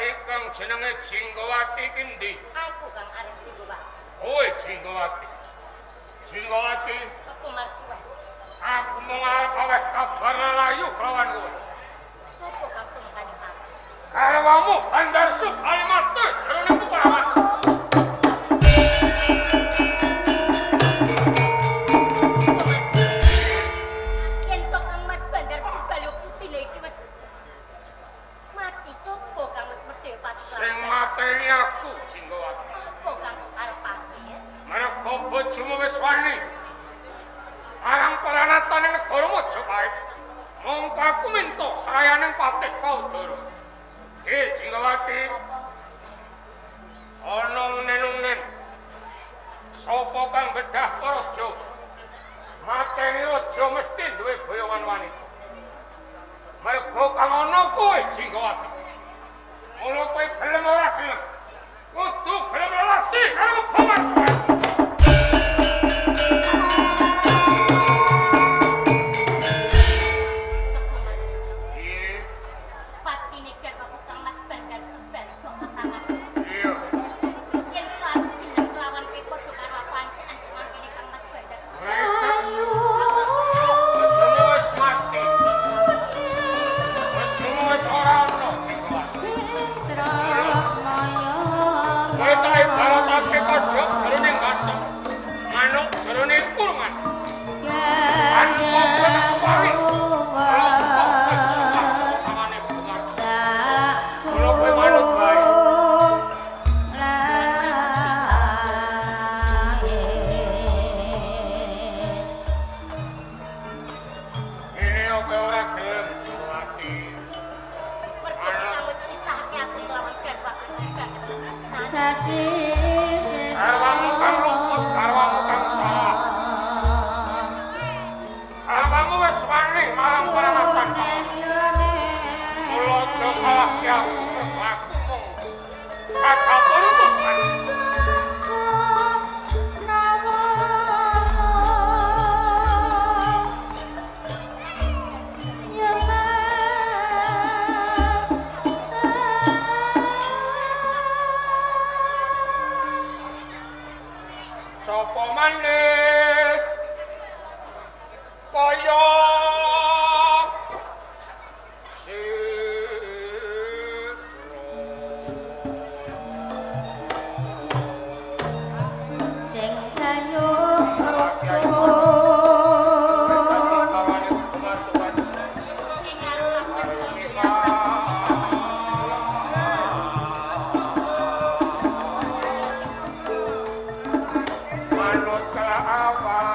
Kang jenenge Jinggawati ki ndi? Aku kang arep Jinggawati. Kowe Jinggawati. Jinggawati, Apa marcuwen? Aku mung arep aweh kabar lelayu kelawan kowe. Sopo kang tumekani aku? Garwamu Bandar Subali mati jroning peperangan. Yen to Kang Mas Bandar Subali putine iki wis mati, sopo kang wis mesti pati? Sing mateni aku, Jinggawati. Apa kang karepake? Merga bojomu wis wani marang peranatan ing negara Majapahit. Mongko aku minta serayaning patih Kaudara. Ki Jinggawati, ana unen-unen. Sapa kang bedah raja? Mateni raja mesti duwe boyongan wanita. Merga kang ana kowe, Jinggawati. Mula kowe gelem ora gelem, kudu gelem lelaki karo Majapahit. Sopo marcuwen? Piye? Patine garwaku Kang Mas Bandar Subali saka tangan. Iya. Yen to aku gelem kelawan kowe padha karo aku ancek-ancek mangkene Kang Mas Bandar Subali. Bojomu wis mati. Bojomu wis ora ana, Jinggawati. Kowe tak ibaratake kodhok jroning ganteng, manuk jroning kurungan. Tanpa kowe tak kewangi. Lompok wis suwak sangane Bumarto. Mula kowe manut wae. Ini oke ora gelem, Jinggawati? Mergo kang wis misahke aku kelawan garwaku Bandar. Garwamu kang luput, garwamu kang salah. Garwamu wis wani marang peranatan. Mula aja salahke aku, mergo aku mung sadapur utusan. Sapa manis kaya sira? Sing arep aku. Manut kelawan.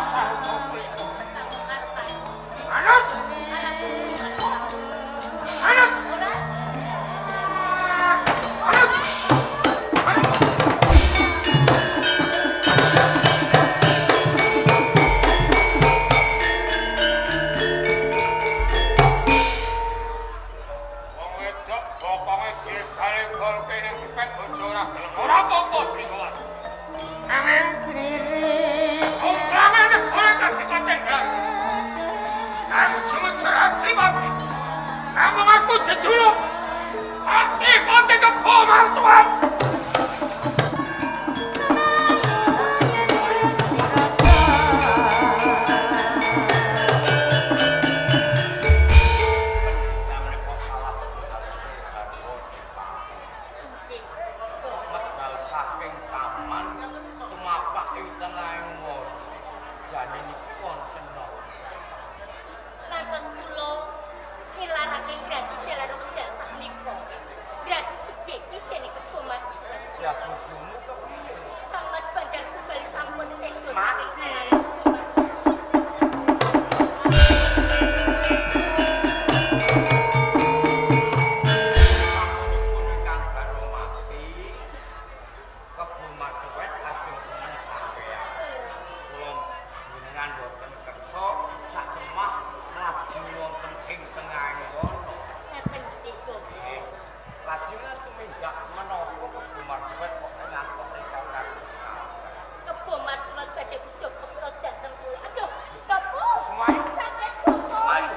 pasar utawa kulino. Manut! Manut! Manut! Manut! Wong wedok bokonge gale-gale kene dipet bojo ora gelem. Ora apa-apa Jinggoan. Nanging kumplangane negara kadipaten Grati. Kang jumejer Adipati. Namung aku jejuluk Adipati Kebo Martuan. Namanya salah setunggal garwa dipati. Medal saking taman tumapak ing tengahing wana. Jane niki wonten napa? Mantos kula nilarake Grati jalan wekdal sakmenika. Grati bejeki dene Kebo Martuan. Ya bojomu kepiye? Kang Mas Bandar Subali sampun sedo Mati. saking tangan Kebo Martuan. Sasampunipun ingkang garwa mati, Kebo Martuwet lajeng seneng sampeyan. Kula jenengan boten kersa sakemah mlaju wonten ing tengahing wana. Ngaten Jiko. Nggih. Lajeng tumindak menapa Kebo Martuwet kok ngantos ingkang kagungan. Kebo Martuan badhe kudu peksa dhateng kula. Aduh, Bapak. Semayu. Sakit Bapak. Semayu.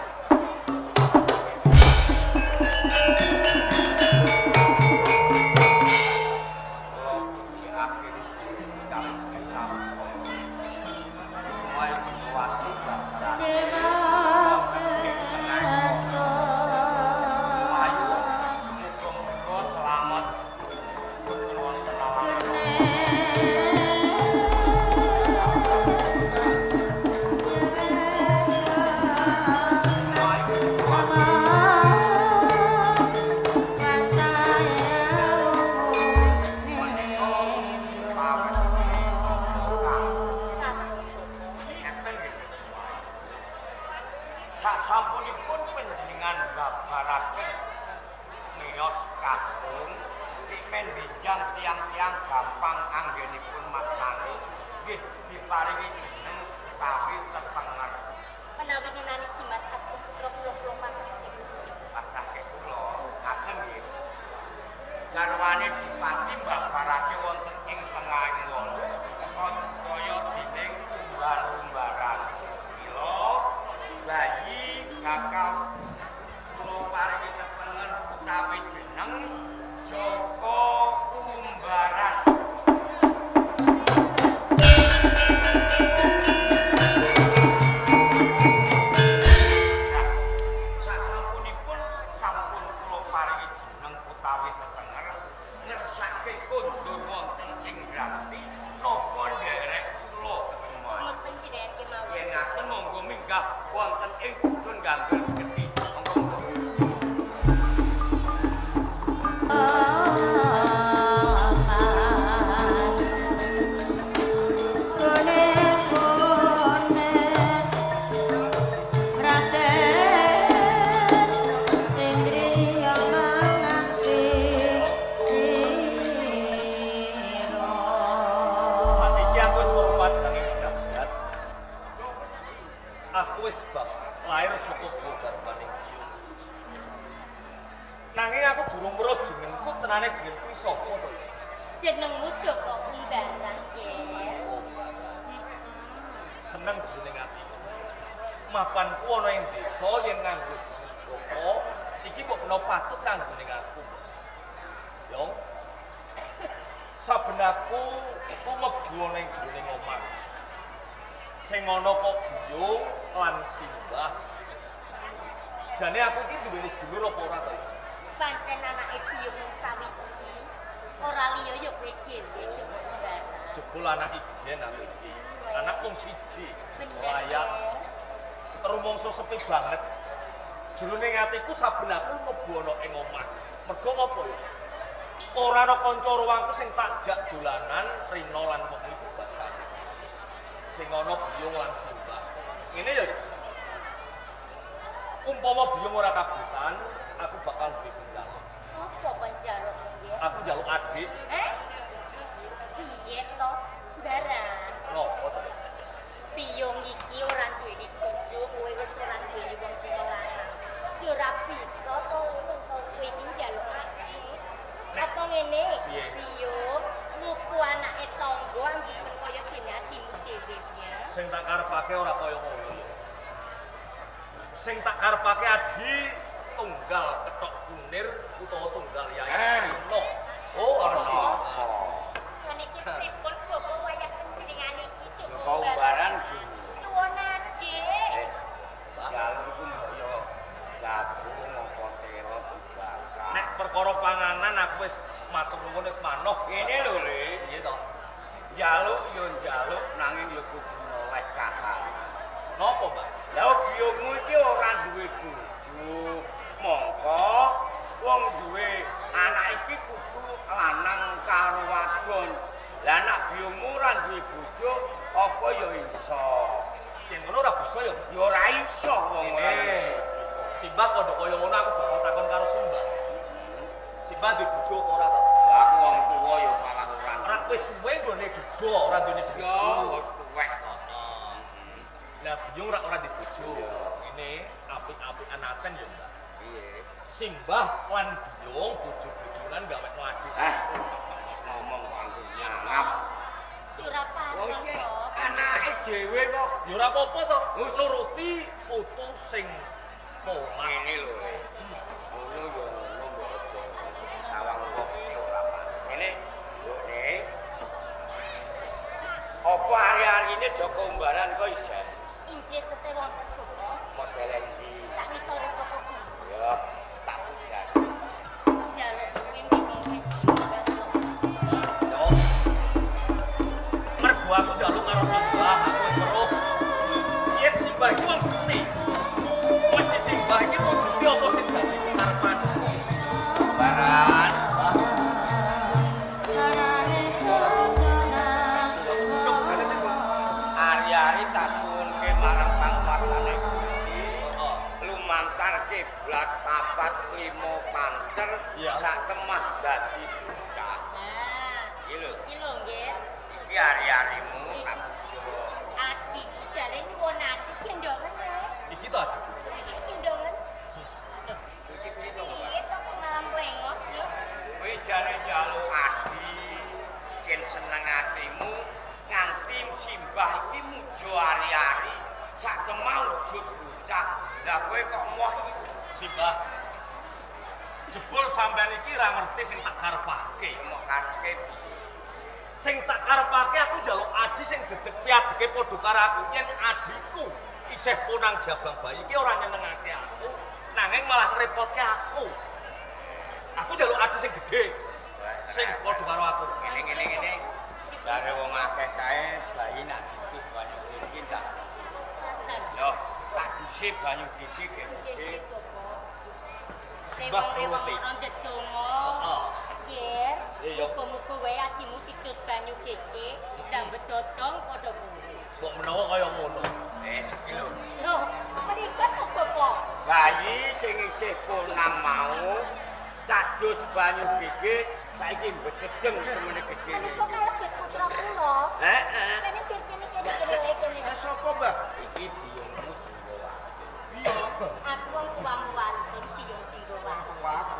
Kula diakhiri kalih sampun. Semayu diwati babaran. Wonten ing tengahing wana. Semayu muga-muga selamat. Boten wonten alang. Semayu diwati. Menika pawesti tata Ngeten nggih. Sasampunipun panjenengan babaraken miyos kakung dimen benjang tiang-tiang gampang anggenipun mastani nggih diparingi jeneng utawi tetenger. Menawi ngenani jimat astu putra kula kula pasrahke. Pasrahke kula ngaten nggih. Garwane dipati mbabarake wonten ing tengahing wana kaya dening umbar-umbaran. Mila bayi bakal kula paringi tetenger utawi jeneng Joko Umbaran. Sasampunipun sampun kula paringi jeneng utawi tetenger ngersake kondur wonten ing Grati napa nderek kula kesemuan. Mboten jenengan kemawon. Yen ngaten monggo minggah wonten ing dusun Gandul Segeti. Monggo monggo. Saiki aku wis ngrumat nang ing jagat. Aku wis bab lair saka garwaning Ciung. Nanging aku durung weruh jenengku, tenane jenengku iki sapa to? Jenengmu Joko Umbaran, Ger. Seneng jeneng atiku. Mapanku ana ing desa yen nganggo jeneng Joko, iki mbok menawa patut kanggo ning aku. Yo. Saben aku mlebu ana ing jroning omah. Sing ana kok biyung lan simbah. Jane aku iki duweni sedulur apa ora to? Pancen anake biyung mung sawiji. Ora liya ya kowe dhewe Joko Umbaran. Jebul anak ijen aku iki. Anak mung siji. Bener. Layak rumangsa sepi banget. Jroning atiku saben aku mlebu ana ing omah. Mergo ngopo ya? Ora ana kanca ruangku sing tak jak dolanan rina lan wengi bebasane. Sing ana biyung lan simbah. Ngene ya. Umpama biyung ora kabutan, aku bakal duwe penjaluk. Apa penjaluk nggih? Aku njaluk adik. Eh? Piye to? Barang. Napa to? Biyung iki ora duweni bojo, kowe wis ora duweni wong tuwa lanang. Ya ora bisa to wong kowe iki njaluk adik. Apa ngene? Biyung ngupu anake tangga anggere kaya dene adimu dhewe ya. Sing tak karepake ora kaya ngono. Sing tak karepake adi tunggal kethok kunir utawa tunggal yai. No. Oh, ana sih. Lan iki pripun bapak wayah panjenengane iki Joko Umbaran Suwun adik. Jaluk iku mbok yo jagung apa telo dibakar. Nek perkara panganan aku wis matur nuwun wis manoh. Ngene lho, Le. Piye to? Njaluk yo njaluk nanging yo kudu noleh kahanan. Napa, Mbak? Lah biyungmu iki ora duwe bojo. Mongko wong duwe anak iki kudu lanang karo wadon. Lah nek biyungmu ora duwe bojo, apa ya iso? Yen ngono ora bisa ya. Ya ora iso wong ora. Simbah kandha kaya ngono aku bakal takon karo Simbah. Simbah duwe bojo apa ora to? Lah aku wong tuwa ya malah ora. Ora wis suwe nggone duda, ora duwe bojo. Ya wis tuwek. Lah biyung ora duwe bojo. Ngene apik-apikan aten ya, Mbak. Piye? Simbah lan biyung bojo-bojonan gawekno adik. Ngomong kok anggo nyangap. Ora Oh pantes iki to. anake dhewe kok. Ya ora apa-apa to. Nuruti putu sing polah. Ngene lho, Le. Ngono ya ngono mbok aja sawang wong iki ora pantes. Ngene, Mbokne. Apa ari-arine Joko Umbaran kok isih Injih tesih wonten bapak. model endi? Sak ngisore saka gunung. Ya, tak pujan. Njaluk suwi bingung wis simbah. Yo. Mergo aku njaluk karo Simbah, aku wis weruh. Yen Simbah iki wong sekti. Mesti Simbah iki wujude apa sing dadi karepanku. Umbaran. Sok jane tembung. Ari-ari tak suwunke marang panguwasane Gusti. Heeh. Lumantar kiblat 4 5 panter sak temah dadi bocah. Nah, Iki lho, iki lho nggih. iki ari-arimu tak pujo. Adik iki jare nyuwun adik gendongan ya. Iki to adikku. Iki gendongan. Aduh, Iki piye to, Mbak? piye to kok malah mlengos yo? Kowe jare njaluk adi, yen seneng atimu nganti simbah iki mujo ari-ari sak temah wujud bocah. Lah kowe kok moh iki Simbah. Jebul sampean iki ra ngerti sing tak karepake. mok karepe piye? Sing tak karepake aku njaluk adi sing dedeg piadege padha karo aku. Yen adiku isih punang jabang bayi iki ora nyenengake aku, nanging malah ngrepotke aku. Aku njaluk adi sing gedhe, sing padha karo aku. Ngene ngene ngene. Jare wong akeh kae bayi nak didus banyu gigi tak. Loh, tak duse banyu gigi gede. Simbah Rewang-rewang nuruti. ana ndedonga. Heeh. Yer, Iya. muga-muga wae adimu didus banyu gege, ndang bedodong padha kuwi. Mbok menawa kaya ngono. Wis iki lho. Loh, menika to Bapak? Bayi sing isih punang mau tak dus banyu gigi saiki mbededeng semene gedene. Menika kalebet putra kula. Heeh. Kene kene kene kene wae kene. Sapa, Mbah? Iki biyungmu Jinggowati. Biyung. Aku wong tuamu wadon biyung Jinggowati. Tuaku.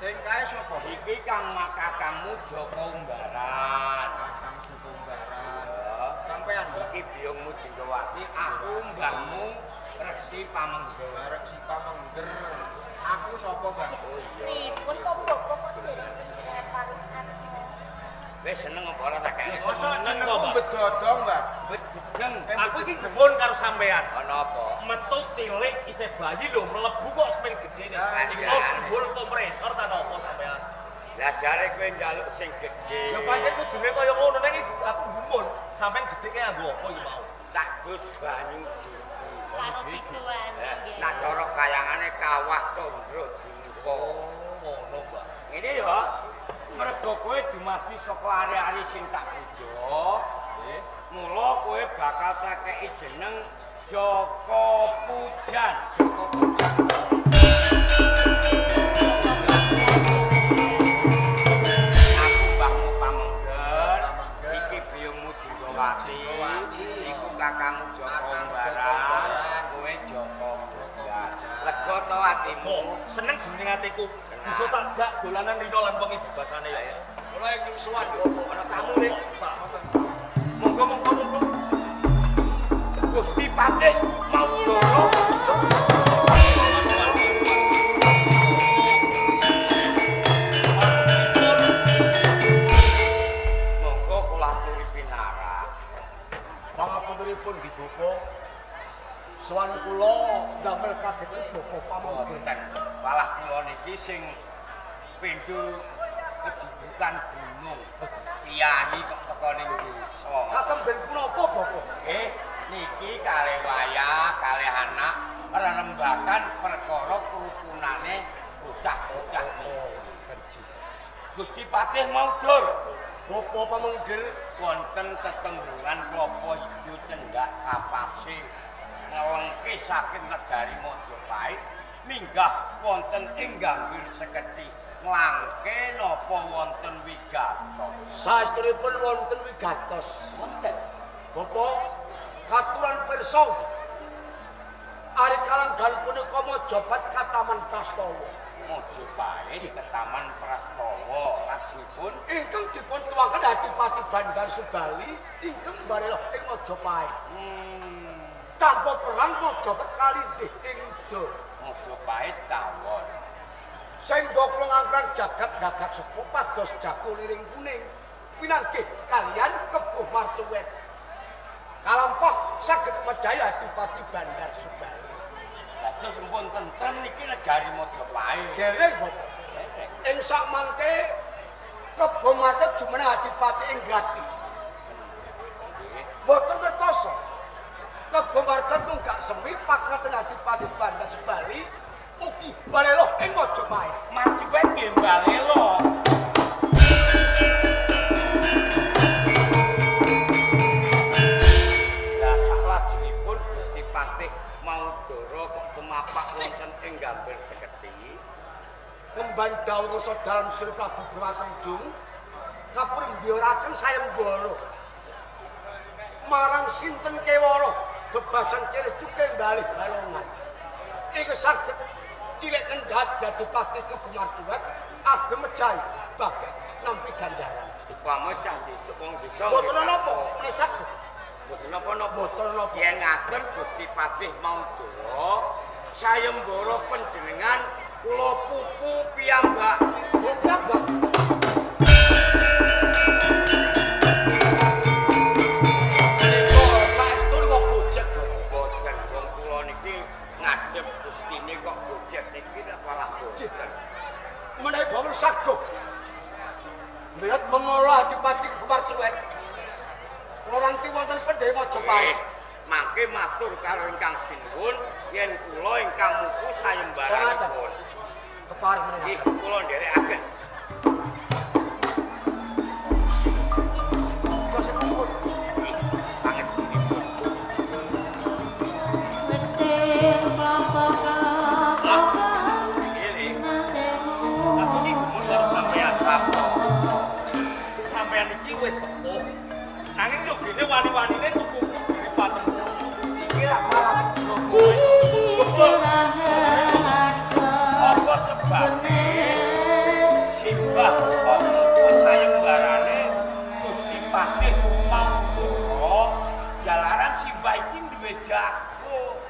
Sing kae sapa? Iki kang makakangmu Joko Umbaran. Kakang Joko Umbaran. Ya. Sampean, Mbah. Iki biyungmu Jinggowati, aku mbahmu Resi Pamengger. Bareng si Pamengger. Aku sapa, Mbah? Oh iya. Pripun to Bapak kok dereng panjenengan paring asma? Wis seneng apa ora tak kene? Mosok Seneng jenengku to, Mbah? Bedodong, Mbah. Bededeng. Aku iki gemun karo sampean. Ana apa? Metu cilik isih bayi lho mlebu kok semen gedene. Lah, Iki iya. mau simbol kompresor ta napa sampean? Lah jare kowe njaluk sing gedhe. Ya pancen kudune kaya ngono ning iki aku gumun. Sampean gedhe ki nganggo apa iki mau? Tak dus banyu gigi. Karo diduane nggih. Nak cara kayangane kawah Condro Jinggo. Oh, ngono, Mbak. Ngene ya. Mergo kowe dumadi saka ari-ari sing tak puja. Nggih. Mula kowe bakal tak kei jeneng Joko Pujan. Joko Pujan. Aku mbahmu Pamengger, Pamengger. Iki biyungmu Jinggawati, Jinggawati. Iku kakangmu Joko Kakangmu Joko Umbaran, Umbaran. Kowe Joko Joko Pujan. Pujan. Lega to atimu? Seneng jeneng atiku. Bisa tak jak dolanan rino lan wengi bebasane ya. Kula ingkang sowan Ana tamu nih. Monggo monggo monggo. Gusti Patih Maudara. Monggo kula aturi pinarak. Pangapuntenipun nggih Bapak. Sowan kula ndamel kaget Bapak Pamengker. Mboten. Walah kula niki sing pindho kejujukan gunung. Piyayi kok teko ning desa. Katemben punapa Bapak? Niki kalih wayah, kalih anak rerembagan perkara kerukunane bocah-bocah niki. Gusti Patih Maudur Bapak Pamengker wonten tetembungan klopo ijo cendhak kapase ngelengke saking negari Majapahit minggah wonten ing Gambir Sekedhi nglangke napa wonten wigatos. Saestunipun wonten wigatos. Wonten. Bapak katuran pirsa ari kalenggan punika Majapahit kataman Prastawa. Majapahit ketaman Prastawa lajengipun Ingkang dipun tuwangaken Adipati Bandar Subali ingkang mbarela ing Majapahit. Tanpa perang Majapahit kalindih ing yuda. Majapahit tawon. Saengga kula ngangkrang jagat gagak sepuh pados jago liring kuning pinanggih kalian Kebo Marcuwet. Kalampah saged mejaya Adipati Bandar Subali. Dados sampun tentrem niki negari Majapahit. Dereng Bapak. Dereng. Ing sakmangke Kebo Marcuwet jumeneng Adipati ing Grati. Nggih. Mboten ngertosa. Kebo Marcuwet munggah semi pakaten Adipati Bandar Subali ugi balelo ing Majapahit. Marcuwet nggih balelo. Lah saklajengipun Gusti Patih Maudara kok tumapak wonten ing Gambir Sekedhi. Ngemban dawuh dalem Sri Prabu Brawatunjung kapur mbiyaraken sayembara marang sinten kewara bebasan kene cuke balih balongan. Iku saged cilik kendhat Adipati Kebo Marcuwet agem mejahi bagek nampi ganjaran. Upama cah desa wong desa Mboten napa menawi saged. Mboten napa-napa. Mboten napa. Yen ngaten Gusti Patih Maudara sayembara panjenengan kula pupu piyambak. Piyambak. Saestu kok bocek, Bapak. Mboten wong kula niki ngadhep Gustine kok bocek niki lak malah boten. Menawi bawon saguh melihat mengolah Adipati Kebo Marcuwet kula ranti wonten pendhe Majapahit. Mangke matur karo ingkang sinuwun yen kula ingkang muku sayembaranipun. Kepareng menawi. Nggih, kula nderekaken. Kula sing mumpun. Nggih, pangestunipun. Weting klopo klopo Nggih, Le. Aku iki gumun karo sampean. Apa? Sampean iki wis sepuh. Nanging yogene wani-wanine tuku diri patemponan. Iki lak malah apa sebabe simbah kok muku sayembarane Gusti Patih Maudara jalaran simbah iki duwe jago.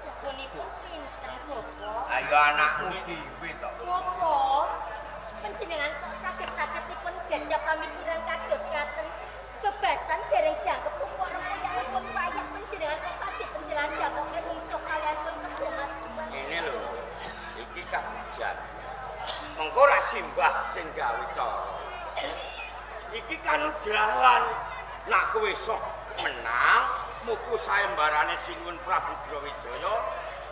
Jagonipun sinten Bapak? Ayo anakmu dhewe to. Bapak, panjenengan kok saged-sagedipun gadhah pamikiran kados ngaten. Bebasan dereng jangkep kok rempoyakipun wayah panjenengan kok badhe panjenengan jagoke mungsuh kalian pun Kebo Marcuwet. Ngene lho. Iki kabujan. Mengko ra simbah sing gawe cara. Iki kanugrahan. Nak kowe sok menang, muku sayembarane Sinuwun Prabu Brawijaya,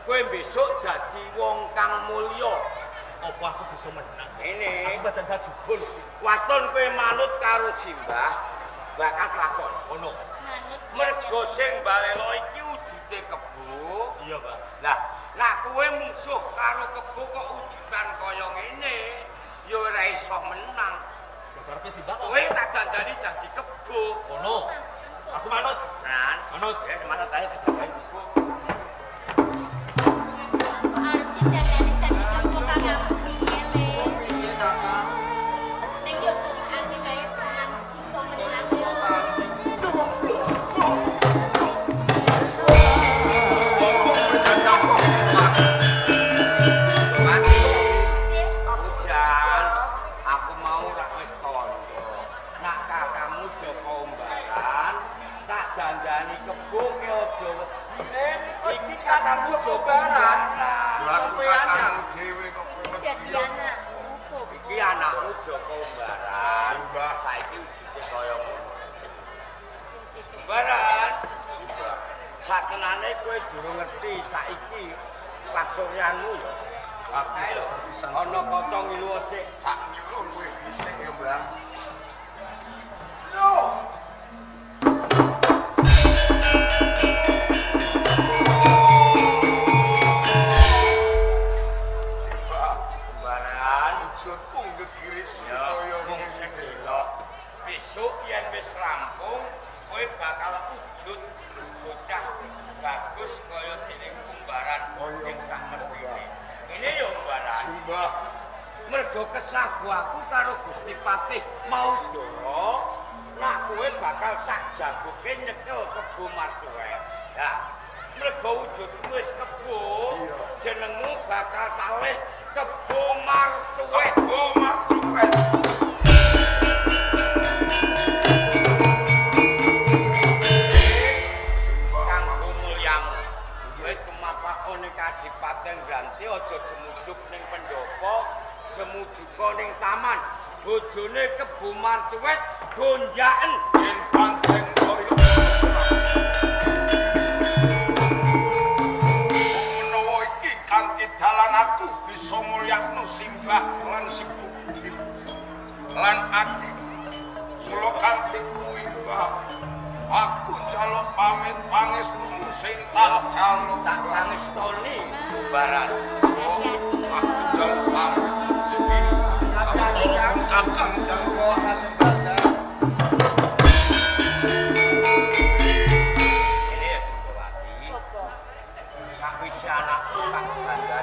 kowe besok dadi wong kang mulya. Apa aku bisa menang? Ngene. Aku badan sajuga lho. Waton kowe manut karo simbah, bakal kelakon. Ono. Manut Mergo sing Balela iki wujude kebo. Iya, Pak. Lah, nek kowe mungsuh karo kebo kok wujudan kaya ngene, ya ora iso menang. Ya karepe Simbah kok. Kowe tak dandani dadi kebo. Kono. Aku manut. Nan, Manut. ya manut ae tak dandani kebo. Arep didandani dadi kebo kang piye le? Piye Kakang? Ning yo dongake kae tenan iso menang yo. Hujan, aku mau rak wis tondo. Nak kakangmu Joko Umbaran, tak dandani kebo ki aja wedi. Iki Kakang Joko Baran. Lho aku Sampeyan kakangmu dhewe kok kowe wedi. Dadi anakku kok. Iki anakku Joko Umbaran. Simbah. Saiki wujude kaya ngono. Umbaran, Simbah. sakenane kowe durung ngerti saiki pasuryanmu ya. Aku Ayo, pisan ana kaca ngilu sik. tak nyuruh kowe dhisik ya, Mbah. Simbah, Umbaran, wujudku ngegiris ya, kaya mung ngene. sedelok. Besok yen wis rampung, kowe bakal wujud bocah bagus kaya dening Umbaran Kaya sing sak mestine. Ngene ya Umbaran. Simbah, Mergo kesagu aku karo Gusti Patih Maudara, nak kowe bakal tak jagoke nyekel kebo marcuwet. Ya, mergo wujudmu wis kebo, Iya. jenengmu bakal talih kebo marcuwet. kebo marcuwet. Kanggo mulyamu. Kowe tumapako ning Kadipaten Granti aja jemujuk ning pendopo, jemujuka ning taman. Bojone kebo marcuwet gonjaken. Yen pancen kaya menawa iki kanthi dalan aku bisa mulyakno simbah lan sibu lan adikku. Mula kanthi kuwi, Mbah, aku njaluk pamit pangestumu sing tak jaluk. Tak pangestoni Umbaran. Oh, aku njaluk pamit iki sawetara pun kakang njaluk pamit. Ini ya Jogowati. Apa? Sakwise anakku tak dandani